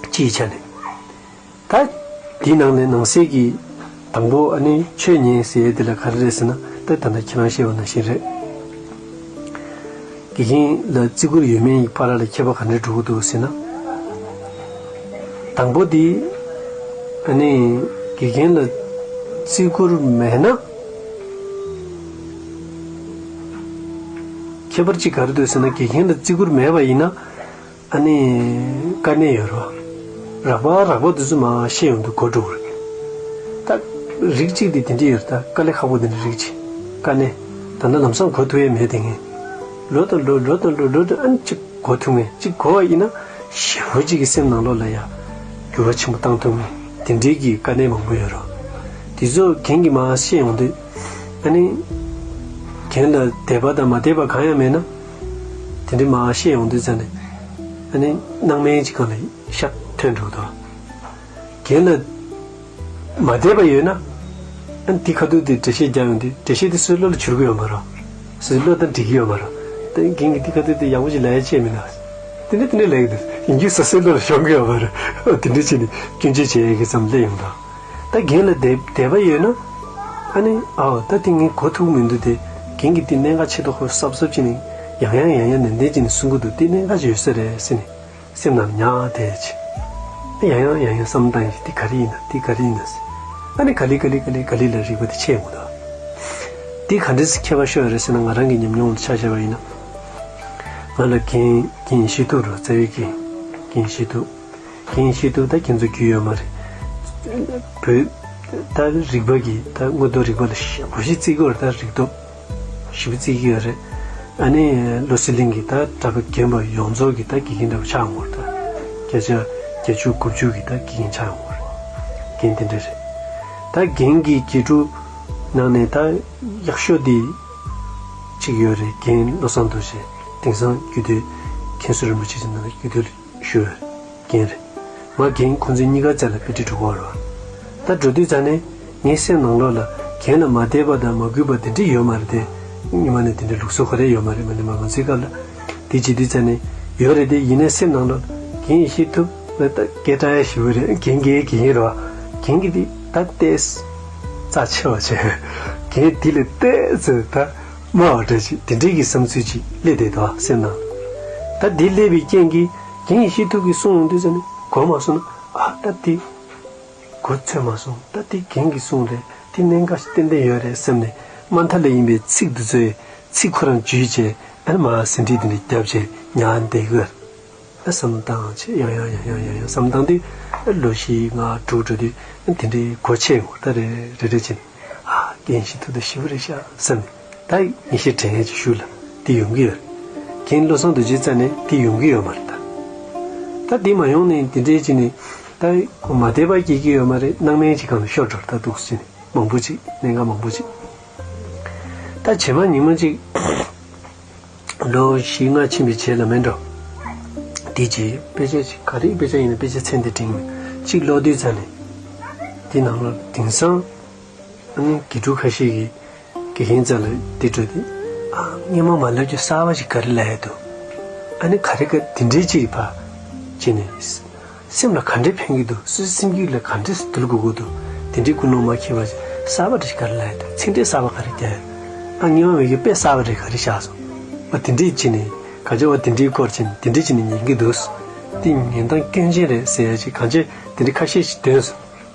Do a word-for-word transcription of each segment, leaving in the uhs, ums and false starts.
སྤྱིའི་ཆ་ནས། ད་དེའི་ནང་ནས་ནང་གསེས་ཀྱི་དང་པོ་ཨ་ནི་ཆོས་ཉན་ཟེར་ཡས་དེ་ལ་ག་རེ་རེད་ཟེར་ན། ད་ད་ལྟ་ཁྱེད་རང་བཤད་པ་ནང་བཞིན་རེད། དགེ་རྒན་ལ་བརྩི་བཀུར་ཡོད་མེད་ཀྱི་བར་ལ་ཁྱད་པར་ག་འདྲ་འགྲོ་གི་འདུག་ཟེར་ན། དང་པོ་དེ་ཨ་ནི་དགེ་རྒན་ལ་བརྩི་བཀུར་མེད་ན། ཁྱད་པར་གཅིག་ག་རེ་འདུག་ཟེར་ན། དགེ་རྒན་ལ་བརྩི་བཀུར་མེད་པ་ཡིན་ན། ཨ་ནི་དཀའ་གནད་ཡོད་རེད་བ། རགས་པ་རགས་པ་དེ་ཚོ་མར་བཤད་ཡོང་དུས་གོ་འགྲོ་གི་རེད། ད་རིགས་གཅིག་དེ་དེ་འདྲ་ཡོད་རེད། ད་དཀའ་ལས་ཁག་པོ་དེ་འདྲ་རིགས་གཅིག་དཀའ་གནད། ད་ལྟ་ལམ་སང་གོ་ཐུབ་ཡས་མེད་དེ་ངས། ལོ་དང་ལོ་ལོ་དང་ལོ་ལོ་དང་ཨ་ནི་གཅིག་གོ་ཐུབ་ངས། གཅིག་གོ་བ་ཡིན་ན་ཞེ་པོ་གཅིག་གི་སེམས་ནང་ལོགས་ལ་ཡ་འགྱུར་བ་ཆེན་པོ་བཏང་ཐུབ་ངས། དེ་འདྲའི་གི་དཀའ་གནད་མང་པོ་ཡོད་རེད། དེ་ཚོ་རྒན་གྱིས་མར་བཤད་ཡོང་དུས། ཨ་ནི་རྒན་ལ་དད་པ་དང་མ་དད་པ་གང་ཡང་མེད་ན། དེ་འདྲ་མར་བཤད་ཡོང་དུས་ཙང་ནས། ཨ་ནི་སྣང་མེད་ཅིག་སྒང་ལ་ཤར་ཐོན་འགྲོ་གི་འདུག་རྒན་ལ་མ་དད་པ་ཡོད་ན། ཨ་ནི་དེ་ཁ་ཐུག་དེ་འགྲེལ་བཤད་རྒྱག་ཡོང་དུས། འགྲེལ་བཤད་དེ་སུའི་བློ་ལ་འཆར་གི་ཡོད་མ་རེད། སུའི་བློ་དང་འགྲིག་གི་ཡོད་མ་རེད། ད་རྒན་གྱིས་དེ་ཁ་ཐུག་དེ་ཡག་པོ་ཅིག་ལབ་ཡ་ཅིག་མིན་ན། དེ་འདྲ་དེ་འདྲ་ལབ་ཀྱི་འདུག་ཡིན་རྒྱུ་སོ་སོའི་བློ་ལ་ཤོང་གི་ཡོད་མ་རེད། དེ་འདྲ་བྱས་ནས་སྐྱོན་བརྗོད་བྱེད་ཡ་གི་ཙམ་སླེབས་ཡོང་དང་། ད་རྒན་ལ་དད་དད་པ་ཡོད་ན། ཨ་ནི་ཨའོ་ད་དེ་ངས་གོ་ཐུབ་མི་འདུག་སྟེ། རྒན་གྱིས་དེ་གནད་འགག་ཆེ་ཏོག་ཁོ་གསབ་གསབ་བྱས་ནས་ཡང་ཡང་ཡང་ཡང་ནན་ཏན་བྱས་ནས་གསུང་གི་འདུག་དེ་གནད་འགག་ཅིག་ཡོད་ས་རེད་ཟེར་ནས་སེམས་ནང་ཉར་བསྡད་ཅིག་ཡང་ཡང་ཡང་ཡང་བསམ་བཏང་ཡིན། དེ་ག་རེ་ཡིན་ན། དེ་ག་རེ་ཡིན་ན་ཟེར། ཨ་ནི་ག་ལེ་ག་ལེ་ག་ལེ་ག་ལེ་ལ་རིག་པ་དེ་ཆད་ཡོང་གི་འདུག་དེ་ག་འདྲ་སེ་ཁྱད་པར་ཤོར་ཡོད་རེད་ཟེར་ན། ང་རང་གི་ཉམས་མྱོང་ལ་ཆ་བཞག་པ་ཡིན་ན། ང་ལ་རྒན་རྒན་ཡེ་ཤེས་ཐུབ་རེད། རྩ་བའི་རྒན་རྒན་ཡེ་ཤེས་ཐུབ། རྒན་ཡེ་ཤེས་ཐུབ་ད་ཁྱེད་ཚོ་རྒྱུས་ཡོད་མ་རེད། བོད་ད་རིག་པ་གི་ད་དངོས་ཐོག་རིག་པ་ལ་ཞེ་པོ་ཞིག་བརྩི་གི་ཡོད་རེད། ད་རིག་སྟོབས་ཞེ་པོ་བརྩི་གི་ཡོད་རེད། ཨ་ནི་བློ་གསལ་གླིང་གི་ད་གྲྭ་པ་རྒན་པ་ཡོངས་རྫོགས་ཀྱི་ད་དགེ་རྒན་འདྲ་པོ་ཆགས་ཡོང་གི་རེད། ད་བརྒྱ་ཆ་བརྒྱད་ཅུ་དགུ་བཅུ་གི་ད་དགེ་རྒན་ཆགས་ཡོང་གི་རེད། རྒན་དེ་འདྲ་རེད། ད་རྒན་གྱི་དགེ་ཕྲུག་ནང་ནས་ད་ཡག་ཤོས་དེ་གཅིག་ཡོད་རེད། རྒན་བློ་བཟང་རྡོ་རྗེ། དེང་སང་རྒྱུད་སྟོད་མཁན་ཟུར་རིན་པོ་ཆེ་ཚོའི་ནང་ལ་རྒྱུད་སྟོད་ལ་ཞུ་བའི་རྒན་རེད། མ་རྒན་ཁོང་ཚོའི་གཉིས་ཀ་རྩ་ལ་དཔེ་ཁྲིད་འགྲོ་གི་ཡོད་རེད་བ། ད་འགྲོ་དུས་ཙ་ནས་ངའི་སེམས་ནང་ལོགས་ལ་རྒན་ལ་མ་དད་པ་དང་མ་གུས་པ་དེ་འདྲ་ཡོད་མ་རེད་དེ། སྔོན་མ་ནས་དེ་འདྲའི་ལུགས་སྲོལ་ག་རེ་ཡོད་མ་རེད། མ་ནས་མ་ང་ཚོའི་སྐབས་ལ་དེ་བྱེད་དུས་ཙ་ནས་ཡོད་རེད་དེ། ཡིན་ནའི་སེམས་ནང་ལོགས་རྒན་ཡེ་ཤེས་ཐུབ་ལ་ད་སྐད་གྲགས་ཡ་ཞེ་པོ་རེད། རྒན་གྱི་རྒན་རེད་བ། རྒན་གྱི་དེ་ད་ཏོག་ཙམ་རྩ་ཆེ་བ་བྱས། རྒན་དེ་ལས་ཏོག་ཙམ་ད་དམའ་བ་འདྲ་ཞིག་དེ་འདྲའི་གི་བསམ་ཚུལ་ཅིག་སླེབས་བསྡད་འདུག་བ་སེམས་ནང་། ད་འདི་སླེབས་པའི་རྐྱེན་གྱིས་རྒན་ཡེ་ཤེས་ཐུབ་ཀྱིས་གསུངས་ཡོང་དུས་ཙ་ནས་གོ་མ་སོང་ན། ཨ་ད་འདི་གོ་ཚོད་མ་སོང་། ད་འདི་རྒན་གྱིས་གསུངས་རེད། འདི་གནད་འགག་ཏན་ཏན་ཡོད་རེད་བསམ་ནས། དམའ་མཐའ་ལ་ཡིན་པའི་ཚིག་འདི་ཚོའི་ཚིག་ཁོ་རང་བརྗོད་བྱས། ཨ་ནི་མར་ཟིན་བྲིས་འདི་འདྲ་བརྒྱབ་བྱས་ཉར་བསྡད་ཀྱི་ཡོད་རེད། ཨ་བསམ་བཏང་བྱས་ཡང་ཡང་ཡང་ཡང་ཡང་ཡང་བསམ་བཏང་དུས། ཨ་ལོ་བཞི་ལྔ་དྲུག་འགྲོ་དུས། ཨ་དེ་འདྲའི་སྒོ་ཕྱེ་ཡོང་། ད་རེ་རེ་རེ་བྱས་ནས། ཨ་རྒན་ཡེ་ཤེས་ཐུབ་ད་ཞེ་པོ་རེད་ཤག་བསམ་ནས། ད་ངེས་ཤེས་དྲན་ཡས་ཅིག་ཞུ་ལ་དེ་ཡོང་གི་ཡོད་རེད། རྒན་བློ་བཟང་རྡོ་རྗེ་རྩ་ནས་དེ་ཡོང་གི་ཡོད་མ་རེད་ད། ད་དེ་མ་ཡོང་ནས་དེ་འདྲའི་བྱས་ནས་ད་ཁོ་མ་དད་པ་སྐྱེ་གི་ཡོད་མ་རེད། སྣང་མེད་ཅིག་སྒང་ལ་ཤོར་འགྲོ་རེད། ད་འདུག་སེ་བྱས་ནས་མང་པོ་ཅིག་གནད་འགག་མང་པོ་ཅིག་ད་རྗེས་མ་ཉི་མ་ཅིག་ལོ་བཞི་ལྔ་ཕྱིན་པའི་རྗེས་ལ་མེད་འགྲོ། དེ་རྗེས་དཔེ་ཆ་ཅིག་ག་རེའི་དཔེ་ཆ་ཡིན་ན། དཔེ་ཆ་མཚན་དེ་དྲན་གྱི་མེད། ཅིག་ཀློག་དུས་ཙ་ནས་དེ་ནང་ལོགས་དེང་སང་ཨ་ནི་དགེ་ཕྲུག་ཁ་ཤས་ཀྱིས་དགེ་རྒན་རྩ་ལ་དེ་འགྲོ་དུས། ཨ་སྔོན་མ་མ་ལབ་རྒྱུ་གསར་པ་ཞིག་ག་རེ་ལབ་ཡ་འདུག་ཨ་ནི་ག་རེ་ག་དེ་འདྲའི་ཅིག་ཕར་བྱས་ནས། སེམས་ལ་ག་འདྲས་ཕན་གྱི་འདུག་སོ་སོའི་སེམས་རྒྱུད་ལ་ག་འདྲས་སེ་འདུལ་དགོས་ཀྱི་འདུག་དེ་འདྲའི་ཀུན་སློང་མ་སྐྱེས་པ་ཅིག་གསར་པ་འདྲ་ཞིག་ག་རེ་ལབ་ཡ་འདུག་ཚིག་འགྲེལ་གསར་པ་ག་རེ་རྒྱག་ཡ། ཨ་སྔོན་མ་མེད་ཀྱི་དཔེ་གསར་པ་འདྲ་ག་རེ་བཞག་སོང་། ཨ་དེ་འདྲས་བྱས་ནས་ག་ཅོག་པ་དེ་འདྲའི་སྐོར་བྱས་ནས་དེ་འདྲས་བྱས་ནས་ཉན་གྱི་འདུག་དེ་ཉན་སྟངས་སྐྱོན་ཅན་རེད་ཟེར་ཡ་ཅིག་གང་ཅི་དེ་འདྲ་ཁ་ཤས་ཤིག་ཐོན་སོང་།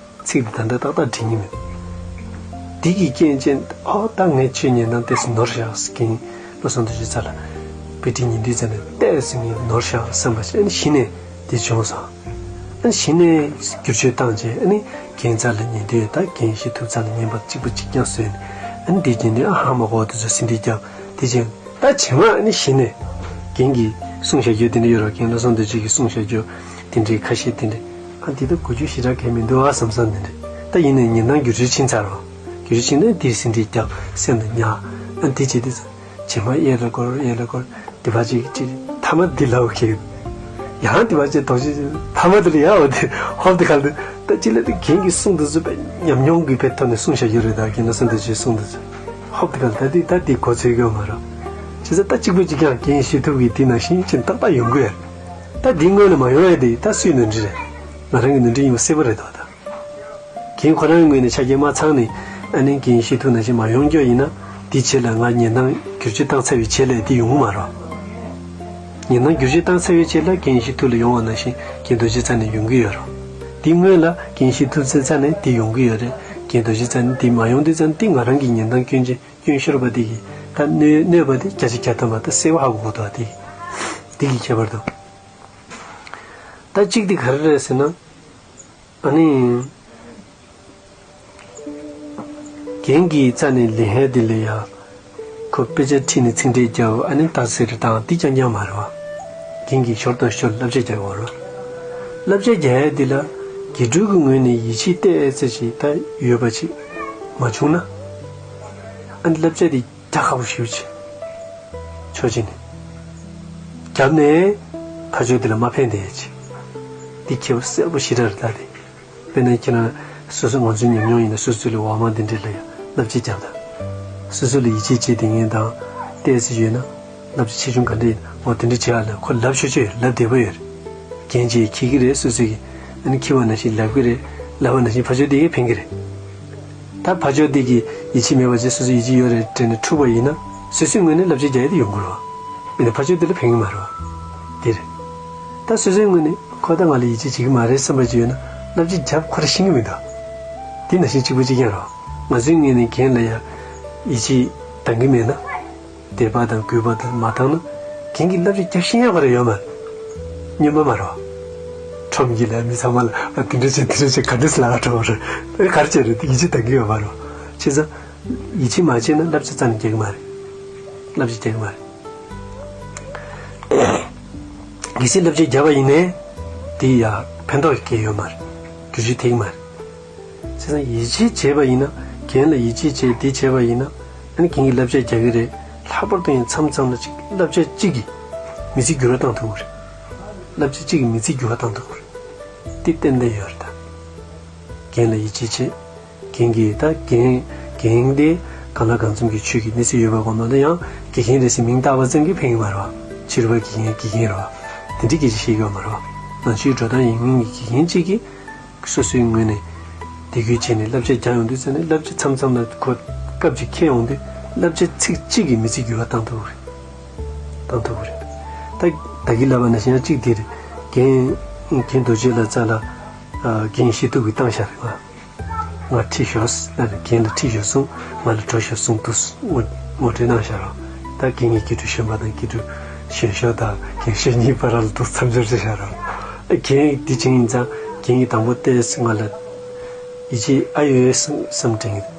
ཚིག་དེ་ད་ལྟ་ཏག་ཏག་དྲན་གྱི་མེད། འདི་གི་རྐྱེན་བྱས་ཨོ་ད་ངས་ཆོས་ཉན་སྟངས་ཏོག་ཙམ་ནོར་བཞག་ཟེར། རྒན་བློ་བཟང་རྡོ་རྗེ་རྩ་ལ་དཔེ་ཁྲིད་ཉན་དུས་ཙ་ནས་ཏོག་ཙམ་ངས་ནོར་བཞག་བསམ་པ་ཞིག་ཨ་ནི་གཞི་ནས་དེ་བྱུང་སོང་། ཨ་ནི་གཞི་ནས་བསྒྱུར་བཅོས་བཏང་རྗེས་ཨ་ནི་རྒན་རྩ་ལ་ཉན་དུས། ད་རྒན་ཡེ་ཤེས་ཐུབ་རྩ་ལ་ཉན་པ་གཅིག་པ་གཅིག་རྐྱང་བཟོས་ནས། ཨ་ནི་དེ་རྗེས་ནས་ཨ་ཧ་མ་གོ་བ་དེ་ཚོ་ཟིན་བྲིས་བརྒྱབ། དེ་རྗེས་ད་རྗེས་མ་ཨ་ནི་གཞི་ནས་རྒན་གྱིས་གསུངས་བཞག་རྒྱུ་དེ་འདྲ་ཡོད་རེད། རྒན་བློ་བཟང་རྡོ་རྗེ་གིས་གསུངས་བཞག་རྒྱུ་དེ་འདྲའི་ཁ་ཤས་དེ་འདྲ། ཨ་འདི་ད་གོ་རྒྱུ་ཞེ་དྲག་གང་ཡང་མི་འདུག་ཨ་བསམ་བསམ་དེ་འདྲ། ད་ཡིན་ནའི་ཉན་སྟངས་བསྒྱུར་བཅོས་ཕྱིན་ཚར་རོ། བསྒྱུར་བཅོས་ཕྱིན་ནས་དེ་ཟིན་བྲིས་བརྒྱབ་སེམས་ལ་ཉར། ཨ་འདི་བྱེད་དུས་ཙ་རྗེས་མ་གཡས་ལ་སྐོར་གཡས་ལ་སྐོར། དེ་བ་ཅིག་ཅིག་མཐའ་མ་འདི་ལབ་ཁེལ། ཡང་དེ་བ་ཅིག་དོགས་ཅིག་མཐའ་མ་དེ་ལ་ཡང་འོ་དེ་ཧོབ་དེ་ག་ལ་ད་ཅི་ལ་དེ་རྒན་གྱིས་གསུངས་དུས་ཚོད་པའི་ཉམས་མྱོང་གི་དཔེ་ཐོག་ནས་གསུངས་བཞག་རྒྱུ་རེད། ད་རྒན་བློ་བཟང་རྡོ་རྗེས་གསུངས་དུས་ཚོད་ཧོབ་དེ་ག་ལ་ད་དེ་ད་དེ་གོ་ཚོད་ཀྱི་ཡོད་མ་རེད། བྱས་ཙང་ད་གཅིག་པ་གཅིག་རྐྱང་རྒན་ཡེ་ཤེས་ཐུབ་ཀྱིས་དེ་ནང་བཞིན་ཅིག་ཏག་ཏག་ཡོང་གི་ཡོད། ད་འདིའི་སྔོན་ལ་མ་ཡོང་ཡ་དེ་ད་སུའི་ནོར་འཁྲུལ་རེད། ང་རང་གི་ནོར་འཁྲུལ་ཡིན་པ་གསལ་པོ་རེད་དོ་ད། རྒན་ཁོ་རང་གི་ངོས་ནས་ཆ་རྐྱེན་མ་ཚང་ནས་ཨ་ནི་རྒན་ཤེས་ཐུབ་ནང་བཞིན་མ་ཡོང་རྒྱུ་ཡིན་ན། དེའི་རྗེས་ལ་ང་ཉེན་དང་བསྒྱུར་བཅོས་བཏང་ཚར་བའི་རྗེས་ལ་དེ་ཡོང་གི་མ་རེད། ཉེན་དང་བསྒྱུར་བཅོས་བཏང་ཚར་བའི་རྗེས་ལ་རྒན་ཤེས་ཐུབ་ལ་ཡོང་བ་ནང་བཞིན་རྒན་རྡོ་རྗེ་རྩ་ནས་ཡོང་གི་ཡོད་རེད། དེའི་སྔོན་ལ་རྒན་ཤེས་ཐུབ་ཚེ་རྩ་ནས་དེ་ཡོང་གི་ཡོད་རེད། རྒན་རྡོ་རྗེ་རྩ་ནས་དེ་མ་ཡོང་དུས་ཙམ་དེ་ང་རང་གི་ཉེན་དང་སྐྱོན་ཅན་སྐྱོན་ཤོར་བ་དེ་གི་ད་གནོད་གནོད་པ་དེ་བརྒྱ་ཆ་བརྒྱ་ཐམ་པ་ད་གསལ་པོ་ཧ་གོ་གི་འདུག་དེ་དེ་གི་ཁྱད་པར་དུ། ད་གཅིག་དེ་ག་རེ་རེད་ཟེར་ན། ཨ་ནི། རྒན་གྱི་རྩ་ནས་ལེན་ཧེ་དེ་ལ་ཡ། ཁོ་དཔེ་ཆ་ཁྲིད་ནས་ཚིག་འགྲེལ་རྒྱབ་ཨ་ནི་རྟགས་གསལ་རེ་བཏང་དེ་རྐྱང་རྐྱང་མ་རེད་བ། རྒན་གྱིས་ཞོར་དང་ཞོར་བསླབ་བྱ་རྒྱག་དགོས་རེད། བསླབ་བྱ་རྒྱག་ཡ་དེ་ལ། དགེ་ཕྲུག་གི་ངོས་ནས་ཡིད་ཆེས་ཏོག་ཙམ་ཞིག་ད་ཡོད་པ་ཅིག་མ་བྱུང་ན། ཨ་ནི་བསླབ་བྱ་དེ། རྒྱག་ཁག་པོ་ཞེ་པོ་ཅིག་ཕྱོགས་གཅིག་ནས། བརྒྱབ་ནས། ཕར་ཕྱོགས་དེ་ལ་མ་ཕན་བདེ་ཡས་ཅིག་འདི་ཁྱད་པར་གསལ་པོ་ཞེ་དྲག་རེད་ད་དེ། དཔེར་ན་ཁྱེད་རང་སོ་སོ་ང་ཚོའི་ཉམས་མྱོང་ཡིན་ན་སོ་སོ་ལ་འོག་མ་འདི་འདྲས་ལ་ཡང་བསླབ་བྱ་བརྒྱབ་ད། སོ་སོ་ལ་ཡིད་ཆེས་བྱེད་དེ་ངན་དང་། ཏོག་ཙམ་ཡོད་ན། བསླབ་བྱ་ཆེ་ཆུང་ག་འདྲ་ཡིན་འོ་དེ་འདྲ་བྱེད་ཨ་ལ་ཁོ་ལབ་ཆོག་ཆོག་ཡོད་ལབ་བདེ་པོ་ཡོད་རེད། རྒན་ཅིག་འཁྱེར་གི་རེད་སོ་སོ་གིས། ཨ་ནི་འཁྱེར་བ་ནང་བཞིན་ལབ་གི་རེད། ལབ་པ་ནང་བཞིན་ཕར་ཕྱོགས་དེ་གིས་ཕན་གི་རེད། ད་ཕར་ཕྱོགས་དེ་གི་ཡིད་ཆེས་མེད་པ་བྱས་སོ་སོ་ཡིད་ཆེས་ཡོད་རེད་དྲན་ནས་འཁྲུག་པ་ཡིན་ན་སོ་སོའི་ངོས་ནས་བསླབ་བྱ་རྒྱག་ཡ་དེ་ཡོང་གི་རེད་བ། ཡིན་ན་ཕར་ཕྱོགས་དེ་ལ་ཕན་གི་མ་རེད་བ། དེ་རེད། ད་སོ་སོའི་ངོས་ནས་ཁོ་ད་ང་ལ་ཡིད་ཆེས་བྱེད་ཀྱི་མ་རེད་བསམ་པ་ཅིག་ཡོད་ན་བསླབ་བྱ་རྒྱབ་ཁོ་རང་ཤེས་ཀྱི་མི་འདུག་དེ་ནང་བཞིན་གཅིག་པ་གཅིག་རྐྱང་རེད་བ། ང་ཚོའི་ངོས་ནས་རྒན་ལ་ཡ་ཡིད་ཆེས་འདང་གི་མེད་ན། དད་པ་དང་གུས་པ་དང་མ་བཏང་ན། རྒན་གྱིས་བསླབ་བྱ་རྒྱབ་ཤེས་ཡག་ག་རེ་ཡོད་མ་རེད། སྨྱོན་པ་མ་རེད་བ། ཁྲོམ་གྱི་ལ་མི་ཚང་མ་ལ་ཨ་དེ་འདྲ་བྱེད་དེ་འདྲ་བྱེད་ག་འདྲ་སེ་ལབ་ཁྲོམ་རེད། ཨེ་ག་རེ་བྱས་རེད་དེ་ཡིད་ཆེས་བཏང་གི་ཡོད་མ་རེད་བ། བྱས་ཙང་། ཡིད་ཆེས་མ་བྱས་ན་བསླབ་བྱ་རྩ་ནས་རྒྱག་གི་མ་རེད། བསླབ་བྱ་རྒྱག་གི་མ་རེད། གལ་སྲིད་བསླབ་བྱ་བརྒྱབ་པ་ཡིན་ནའི། དེ་ཡ་ཕན་ཐོགས་སྐྱེ་ཡོད་མ་རེད། བསྒྱུར་བཅོས་ཐེབས་ཀྱི་མ་རེད། བྱས་ཙང་ཡིད་ཆེས་བྱས་པ་ཡིན་ན། རྒན་ལ་ཡིད་ཆེས་བྱས་དེ་བྱས་པ་ཡིན་ན། ཨ་ནི་རྒན་གྱིས་བསླབ་བྱ་རྒྱག་གི་རེད། ལྷག་པར་དུ་ཡང་མཚམས་མཚམས་ལ་ཅིག་བསླབ་བྱ་གཅིག་གིས་མི་ཚེ་འགྱུར་བ་བཏང་ཐུབ་ཀྱི་རེད། བསླབ་བྱ་གཅིག་གིས་མི་ཚེ་འགྱུར་བ་བཏང་ཐུབ་ཀྱི་རེད། དེ་ཏན་ཏན་ཡོད་རེད་ད། རྒན་ལ་ཡིད་ཆེས་བྱེད། རྒན་གྱིས་ད་རྒན་རྒན་དེ་གང་ལ་གང་འཚམ་གྱི་ཆོས་ཀྱི་གནས་ཚུལ་ཡོད་པ་གོ་མ་གཏོགས་ཡང་དགེ་རྒན་རེད་ཟེར་མིང་བཏགས་པ་ཙམ་གྱིས་ཕན་གྱི་མ་རེད་བ། ཕྱི་རོལ་པ་དགེ་རྒན་དགེ་རྒན་རེད་བ། དེ་འདྲའི་སྐད་ཆ་བཤད་ཀྱི་ཡོད་མ་རེད་བ། ང་ཚོའི་འགྲོ་སྟངས་ཡིན་མིན་གྱི་དགེ་རྒན་གཅིག་གིས། སོ་སོའི་ངོས་ནས་དད་གུས་བྱས་ནས་བསླབ་བྱ་རྒྱག་ཡོང་དུས་ཙམ་ནས་བསླབ་བྱ་མཚམས་མཚམས་ལ་ཁོ་སྐབས་ཅིག་འཁེལ་ཡོང་དུས་བསླབ་བྱ་ཚིག་གཅིག་གིས་མི་ཚེ་འགྱུར་བ་བཏང་ཐུབ་ཀྱི་རེད། བཏང་ཐུབ་ཀྱི་རེད། ད་ད་གིན་ལབ་པ་ནང་བཞིན་ཡང་གཅིག་འདིར་རྒན་རྒན་རྡོ་རྗེ་ལགས་རྩ་ལ་རྒན་ཤེས་ཐུབ་ཀྱིས་བཏང་ཤག་རེད་ང་། ང་ཁྲིད་ཤོག་ཟེར་ནས་རྒན་ལ་ཁྲིད་ཤོག་གསུངས་ང་ལ་འགྲོ་ཤོག་གསུངས་འདུག་ངོ་ངོ་སྤྲོད་གནང་ཤག་རོགས། ད་རྒན་གྱིས་དགེ་ཕྲུག་གཞོན་པ་དང་དགེ་ཕྲུག་གཞོན་ཤོས་དང་རྒན་གཞོན་གཉིས་བར་ལ་འདུག་མཚམས་སྦྱོར་བྱས་ཤག་རོགས། རྒན་འདི་བྱིངས་ཡིན་ཙང་རྒན་གྱིས་དང་པོ་བལྟས་ང་ལ་ཡིད་ཆེས་ཨ་ཡོད་བསམ་བསམ་དྲན་གི་འདུག་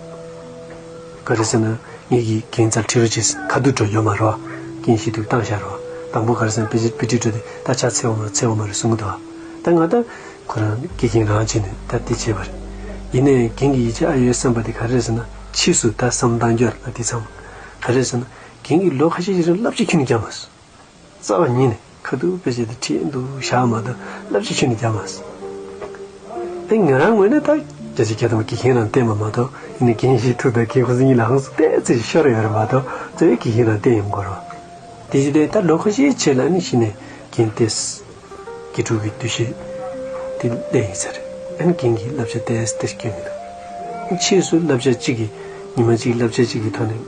ག་རེ་ཟེར་ན་ངེད་ཀྱིས་རྒན་རྩར་ཁྲིད་རོགས་བྱེད་ཟེར་ཁ་ཐུག་འགྲོ་ཡོད་མ་རེད་བ། རྒན་ཤེས་ཐུབ་བཏང་ཤག་རོགས། དང་པོ་ག་རེ་ཟེར་ན་དཔེ་ཆ་དཔེ་ཁྲིད་འགྲོ་དུས་ད་ཆ་ཚེ་འོ་མ་རེད་ཚེ་འོ་མ་རེད་གསུང་གི་འདུག་བ། ད་ང་ད། ཁོ་རང་དགེ་རྒན་རང་བྱས་ནས་ད་འདི་བྱས་པ་རེད། ཡིན་ནའི་རྒན་གྱི་ཡིད་ཆེས་ཨ་ཡོད་བསམ་པ་དེ་ག་རེ་རེད་ཟེར་ན་ཕྱིས་སུ་ད་བསམ་བཏང་རྒྱུ་ལ་འདི་ཚང་མ་ག་རེ་རེད་ཟེར་ན་རྒན་གྱིས་ལོ་ཁ་ཤས་ཤིག་རིང་བསླབ་བྱ་ཁྱོན་ནས་བརྒྱབ་མ་སོང་། རྩ་བ་ཉིད་ནས་ཁ་ཐུག་དཔེ་ཆ་དེ་ཁྲིད་འདུག་བཞག་མ་གཏོགས་བསླབ་བྱ་ཁྱོན་ནས་བརྒྱབ་མ་སོང་། ཨེ་ང་རང་ངོས་ནས་ད་བརྒྱ་ཆ་བརྒྱ་ཐམ་པ་དགེ་རྒན་རང་བསྟེན་པ་མ་གཏོགས་ཡིན་ནའི་རྒན་ཤེས་ཐུབ་དང་རྒན་ཁོ་ཚོ་གཉིས་ལ་ཧང་སང་ཏོག་ཙམ་ཤོར་ཡོད་རེད་མ་གཏོགས་རྩ་བའི་དགེ་རྒན་རང་བསྟེན་ཡོང་དགོས་རེད་བ། དེ་བཞིན་དུ་ད་ལོ་ཁ་ཤས་རྗེས་ལ་ཨ་ནི་གཞི་ནས་རྒན་ཏོག་ཙམ། དགེ་ཕྲུག་གི་འདུ་ཤེས་དེ་སླེབས་ཡིན་ཟེར། ཨ་ནི་རྒན་གྱིས་བསླབ་བྱ་ཏོག་ཙམ་ཏོག་ཙམ་སྐྱོན་གྱི་འདུག་ཕྱིས་སུ་བསླབ་བྱ་གཅིག་གིས་ཉི་མ་གཅིག་བསླབ་བྱ་གཅིག་གི་ཐོག་ནས་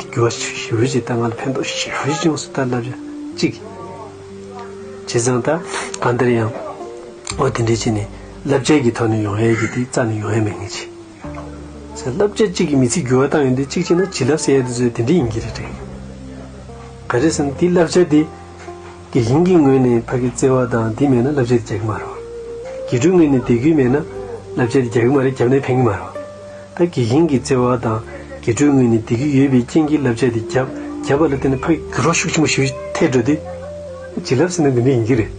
འགྱུར་བ་ཞེ་པོ་ཅིག་ད་ང་ལ་ཕན་ཐོགས་ཞེ་པོ་ཅིག་བྱུང་སོང་ད་བསླབ་བྱ་གཅིག་གིས། བྱས་ཙང་ད་གང་ལྟར་ཡང་འོ་དེ་འདྲའི་བྱས་ནས་བསླབ་བྱ་གི་ཐོག་ནས་ཡོང་ཡས་ཀྱི་དེ་རྩ་ནས་ཡོང་ཡས་མེད་ངེས་ཅི། ཟེར་བསླབ་བྱ་གཅིག་གིས་མི་ཚེ་འགྱུར་བ་བཏང་ཡོང་དུས་གཅིག་བྱས་ན་བྱིན་རླབས་ཟེར་ཡ་དེ་ཚོ་དེ་འདྲ་ཡིན་གྱི་རེད་དྲན། ག་རེ་ཟེར་ན་དེ་བསླབ་བྱ་དེ། དགེ་རྒན་གྱི་ངོས་ནས་ཕ་གི་བརྩེ་བ་དང་འདི་མེད་ན་བསླབ་བྱ་དེ་རྒྱག་གི་མ་རེད། དགེ་ཕྲུག་ངོས་ནས་དད་གུས་མེད་ན་བསླབ་བྱ་དེ་རྒྱག་གི་མ་རེད་རྒྱབ་ནའི་ཕན་གྱི་མ་རེད། ད་དགེ་རྒན་གྱི་བརྩེ་བ་དང་དགེ་ཕྲུག་ངོས་ནས་དད་གུས་ཡོད་པའི་རྐྱེན་གྱིས་བསླབ་བྱ་དེ་རྒྱབ་རྒྱབ་པ་ལ་བརྟེན་ནས་ཕ་གི་རོ་ཤུགས་ཆེན་པོ་ཞེ་པོ་ཐེབས་འགྲོ་དུས། བྱིན་རླབས་ཟེར་ན་འདི་འདྲ་ཡིན་གྱི་རེད།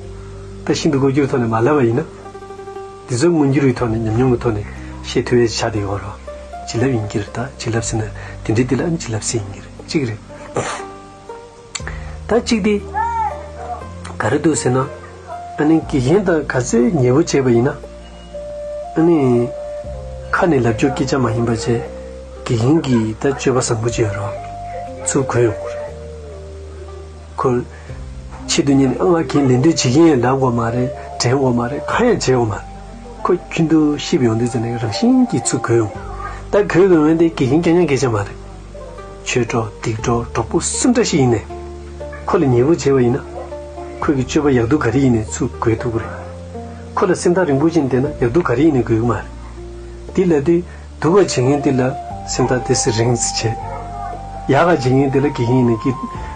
ད་ཤིན་ཏུ་མངོན་གྱུར་ཐོག་ནས་མ་ལབ་པ་ཡིན་ན། འདི་ཚོ་མངོན་གྱུར་གྱི་ཐོག་ནས་ཉམས་མྱོང་གི་ཐོག་ནས་ཤེས་ཐུབ་ཡས་ཆགས་བསྡད་ཡོད་རེད། བྱིན་རླབས་ཡིན་གྱི་རེད་ད་བྱིན་རླབས་ཟེར་ན་དེ་འདྲའི་འདི་ལ་ཨ་ནི་བྱིན་རླབས་ཟེར་ཡིན་གྱི་རེད་གཅིག་རེད། ད་གཅིག་དེ། ག་རེ་འདུག་ཟེར་ན། ཨ་ནི་དགེ་རྒན་དང་ག་ཚོད་ཉེ་པོ་བྱས་པ་ཡིན་ན། ཨ་ནི། ཁ་ནས་ལབ་རྒྱུ་སྐད་ཆ་མ་ཡིན་པ་བྱས། དགེ་རྒན་གྱིས་ད་སྤྱོད་པ་བཟང་པོ་བྱས་ཡོད་རེད། ཚུར་གོ་ཡོང་གི་རེད། ཁོ། ཆེད་དུ་གཉེར་ནས། ཨ། ང་གིས་ལས་འདོད་བྱེད་ཀྱིན་ཡང་འདང་དགོས་མ་རེད། དྲན་དགོས་མ་རེད། གང་ཡང་བྱེད་དགོས་མ་རེད། ཁོ་རྒྱུན་དུ་ཤེས་པ་ཡོང་དུས་ཙམ་ནས་རང་བཞིན་གྱིས་ཚུར་འགོས་ཡོང་། ད་འགོས་ཡོང་བ་དེ་དགེ་རྒན་རྐྱང་རྐྱང་སྐད་ཆ་མ་རེད། ཆོས་གྲོགས། སྡིག་གྲོགས། གྲོགས་པོ་སུ་འདྲ་ཞིག་ཡིན་ནའི། ཁོ་ལ་ཉེ་པོ་བྱས་པ་ཡིན་ན། ཁོ་གི་སྤྱོད་པ་ཡག་སྡུག་ག་རེ་ཡིན་ནའི་ཚུར་འགོས་ཐུབ་ཀྱི་རེད། ཁོ་ལ་སེམས་ཐག་རིང་པོ་ཅིག་བསྡད་ན་ཡག་སྡུག་ག་རེ་ཡིན་ནའི་འགོས་ཀྱི་མ་རེད། དེ་ལབ་དུས། སྡུག་ག་བྱེད་མཁན་དེ་ལ་སེམས་ཐག་ཏོག་ཙམ་རིང་ཙམ་བྱས། ཡག་ག་བྱེད་མཁན་དེ་ལ། དགེ་རྒན་ཡིན་ནའི་ཀི།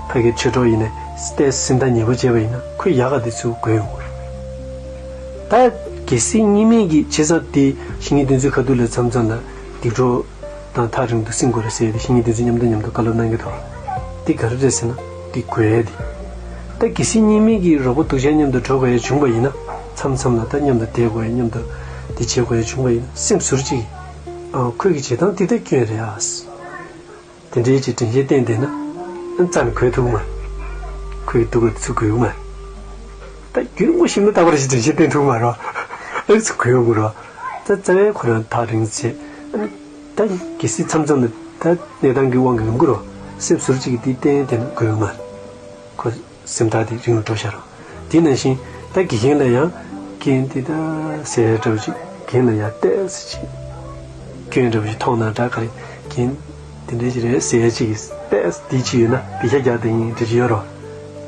ཕ་གི་ཆོས་གྲོགས་ཡིན་ནའི་ཏོག་ཙམ་སེམས་ཐག་ཉེ་པོ་བྱས་པ་ཡིན་ན། ཁོས་ཡག་ག་དེ་ཚུར་འགོས་ཡོང་གི་རེད། ད་གལ་སྲིད་གཉིས་མེད་ཀྱི་བྱས་ཙང་དེ་བཤེས་གཉེན་དེ་ཚོའི་ཁ་ཐུག་ལ་མཚམས་མཚམས་ལ་སྡིག་གྲོགས་དང་ཐག་རིང་དུ་སེམས་དགོས་རེད་ཟེར་ཏེ། བཤེས་གཉེན་དེ་ཚོས་མཉམ་དུ་མཉམ་དུ་བཀའ་སློབ་གནང་གི་འདུག། དེ་ག་རེ་རེད་ཟེར་ན། དེ་འགོས་ཡས་དེ། ད་གལ་སྲིད་གཉིས་མེད་ཀྱི་རོགས་པ་སྡུག་ཅག་མཉམ་དུ་འགྲོ་དགོས་ཡས་བྱུང་བ་ཡིན་ན། མཚམས་མཚམས་ལ་ད་མཉམ་དུ་བསྡད་དགོས་ཡས། མཉམ་དུ་དེ་བྱེད་དགོས་ཡས་བྱུང་བ་ཡིན་ན། སེམས་ཟུར་ཅིག། ཨ། ཁོས་ཀྱི་བྱེད་སྟངས་འདི་ལྟར་སྐྱོན་རེད་ཨ། དེ་འདྲའི་ཅིག་དྲན་ཤེས་བསྟེན་བསྡད་ན། རྩ་ནས་འགོས་ཐུབ་ཀྱི་མ་རེད། ཁོས་སྡུག་ག་ཚུར་འགོས་ཀྱི་མ་རེད། ད་རྒྱུན་མོ་ཞིམ་ལ་བཏགས་པ་རེ་ཞིག་དྲན་ཤེས་བསྟེན་ཐུབ་ཀྱི་མ་རེད། ཨ་ནི་ཚུར་འགོས་ཡོང་གི་རེད། ད་རྩ་བའི་ཁོ་རང་ཐག་རིང་ཙམ་བྱས། ཨ་ནི་ད་གལ་སྲིད་མཚམས་མཚམས་ལ་ད་གནས་སྟངས་ཀྱི་དབང་གིས་ཡོང་གི་རེད། སེམས་ཟུར་ཅིག་གིས་དེ་བསྟེན་བསྡད་ན་འགོས་ཀྱི་མ་རེད། ཁོ་སེམས་ཐག་དེ་རིང་རུ་འགྲོ་བཞག་རོགས། དེ་ནང་བཞིན་ད་དགེ་རྒན་ལ་ཡང་རྐྱེན་དེ་ད་ཟེར་ཡ་འདྲ་བོ་ཅིག། རྒན་ལ་ཡང་ཏོག་ཙམ་ཅིག་སྐྱོན་འདྲ་བོ་ཅིག་མཐོང་ན་འདྲ། ག་རེ་རྒན་དེ་འདྲ་ཞིག་རེད་ཟེར་ཡ་ཅིག་གིས་ཏོག་ཙམ་དེ་ཅིག་ཡོད་ན། དེ་ཤ་རྒྱག་དེ་ཡིན་འདྲ་ཅིག་ཡོད་རོགས།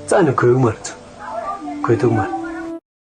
རྩ་ནས་འགོས་ཀྱི་མ་རེད་ཚུར། འགོས་ཐུབ་ཀྱི་མ་རེད།